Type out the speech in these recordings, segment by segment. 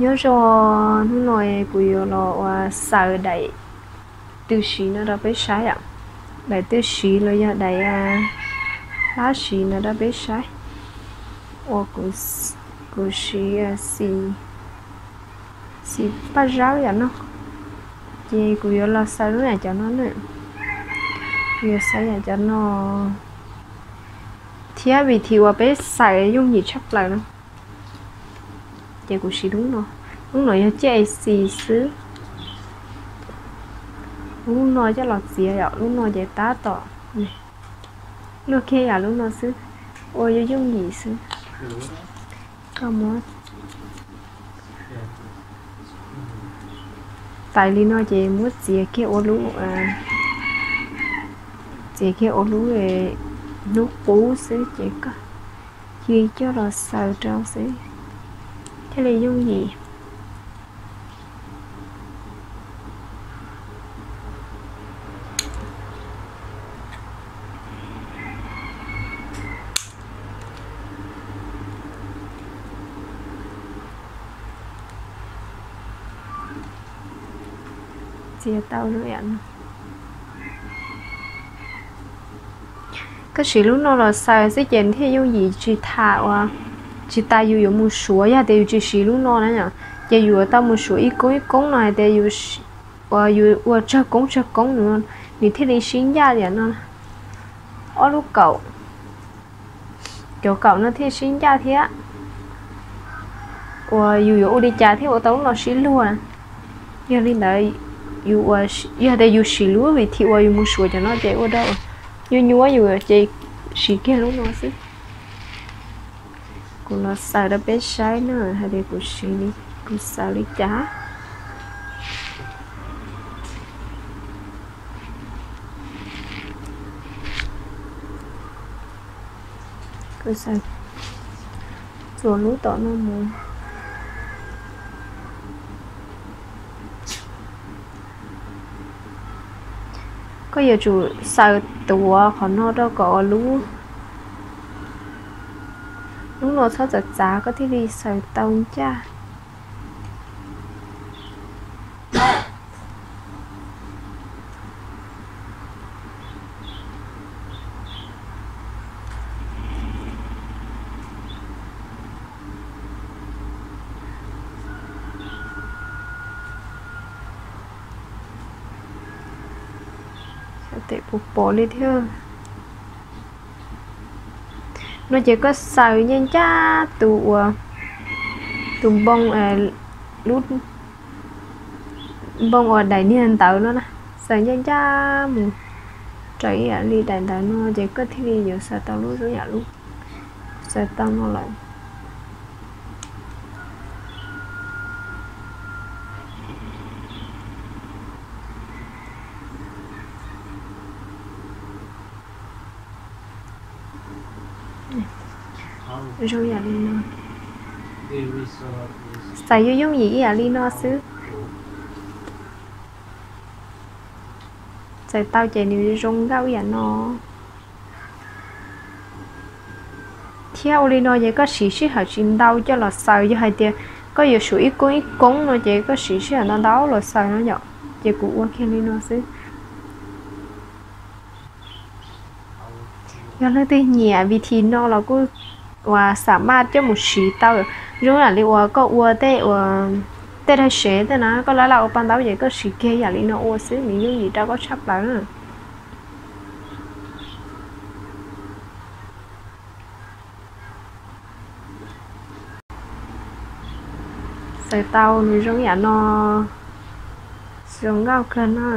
Nyob zoo, hnub no kuv yuav los ua xaws daim twg siv no rau peb saib yom. Daim twg siv los yog daim hlab siv no rau peb saib. Ua kuv siv xim paj zawb yom no. Ces kuv yuav los xaws lub yam cov no na. Kuv yuav xaws yam cov no thiab vim thim uas peb xaws yooj yim tshaj plaws no. Ces kuv siv lub no, lub no yog ciaj xis xwb. Lub no coj los txiav yom, lub no ces tab tom luaj kiag yam lub no xwb, ua yooj yooj yim xwb. Koj muab tais li no ces muab txiav kiag ua lub, txiav kiag ua lub hnub qub xwb ces koj cia li coj los xaws rau xwb thiaj li yooj yim. Txiav tau zoo yam no. Koj siv lub no los xaws xwb ces thiaj yooj yim tsis tas ua, tsis tas yus yuav mus suav, yog tias yus tsis siv lub no na yom, ces yus yuav tau mus suav ib koob ib koob no hais tias yus ua tsawg koob tsawg koob no, nws thiaj li sib ncaj yam no. Ob lub kaum, cov kaum no thiaj sib ncaj thiab. Uas yus yuav ua li cas thiaj ua tau lub no sib luag? Yog li ntawd, yog tias yus siv lub vim thim uas yus mus suav cov no ces ua rau nyuaj nyuaj yus ces siv kiag lub no xwb. Kuv los xaws rau peb saib na hais tias kuv siv, kuv xaws li cas. Kuv xaws txuas lub tom no mus. Koj yuav tsum xaws tuav qhov no rau kom ua lub, lub no txhob txav txav koj thiaj li xaws tau ncaj. Tes puas pom li thiab. No ces koj xaws ncaj ncaj tus uas, tus npoo, lub npoo uas daim niag ntawv no na, xaws ncaj ncaj mus raws ib yam li daim ntawv no ces koj thiaj li yuav xaws tau lub zoo yam lub xaws tau no lawm. Zoo yam li no, xaws yooj yooj yim ib yam li no xwb. Xaws tau ces nws zoo nkauj ib yam no. Thiab ua li no ces koj siv sij hawm tsis ntau coj los xaws, yog hais tias koj yuav suav ib koob ib koob no ces koj siv sij hawm ntau ntau los xaws no yom. Ces kuv ua kiag li no xwb. Yog leej twg nyiam vim thim no los kuj uas xam maj coj mus siv tau, zoo ib yam li uas koj ua tej uas, tej dag sev tej na, koj laj laj ua paj ntaub ces koj siv kiag yam li no ua xwb nws yooj yim rau koj tshaj plaws na. Xaws tau nws zoo yam no, zoo nkauj kawg na.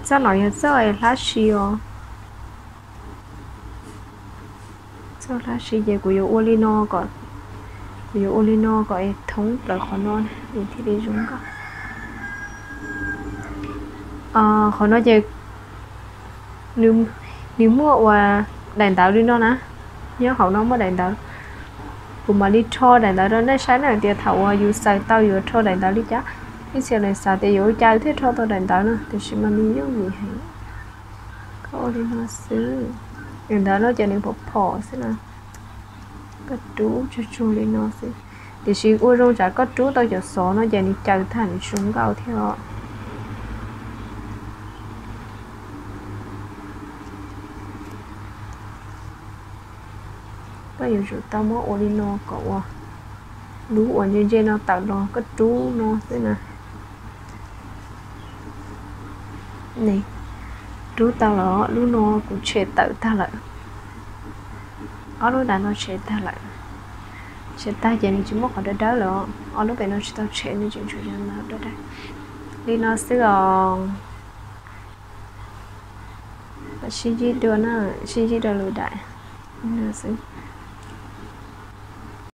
Txoj no yog txoj hlab si os. Txoj hlab si ces kuv yuav ua li no kom, kuv yuav ua li no kom thoob plaws qhov no, nws thiaj li zoo nkauj. Qhov no ces nws muaj uas daim ntawv li no na, nyob hauv no muaj daim ntawv. Kuv mam li rho daim ntawv rau nej saib na tias thaum uas yus xaws tau yuav rho daim ntawv li cas. Ib txhia nws xav tias yuav ua cas thiaj rho tau daim ntawv no, tiam sis mas nws yooj yim heev. Koj ua li no xwb, daim ntawv no ces nws phom phom xwb na, koj rub tsug tsug li no xwb. Tiam sis ua zoo tsam koj rub tau cov xov no ces nws caws tag nws tsis zoo nkauj thiab os. Koj yuav tsum tau muab ua li no kom ua lub uas ntse ntse no tawm los koj rub no xwb na. Rub tau los lub no kuv tshem tawm tag lawm. Ob lub nram no tshem tag lawm. Tshem tag ces nws tsis muaj qhov dawb dawb lawm. Ob lub pem no tsis tau tshem, nws tseem tshuav cov ntawd dawb dawb li no xwb os. Sib ntsib dua na, sib ntsib dua lwm daim xwb.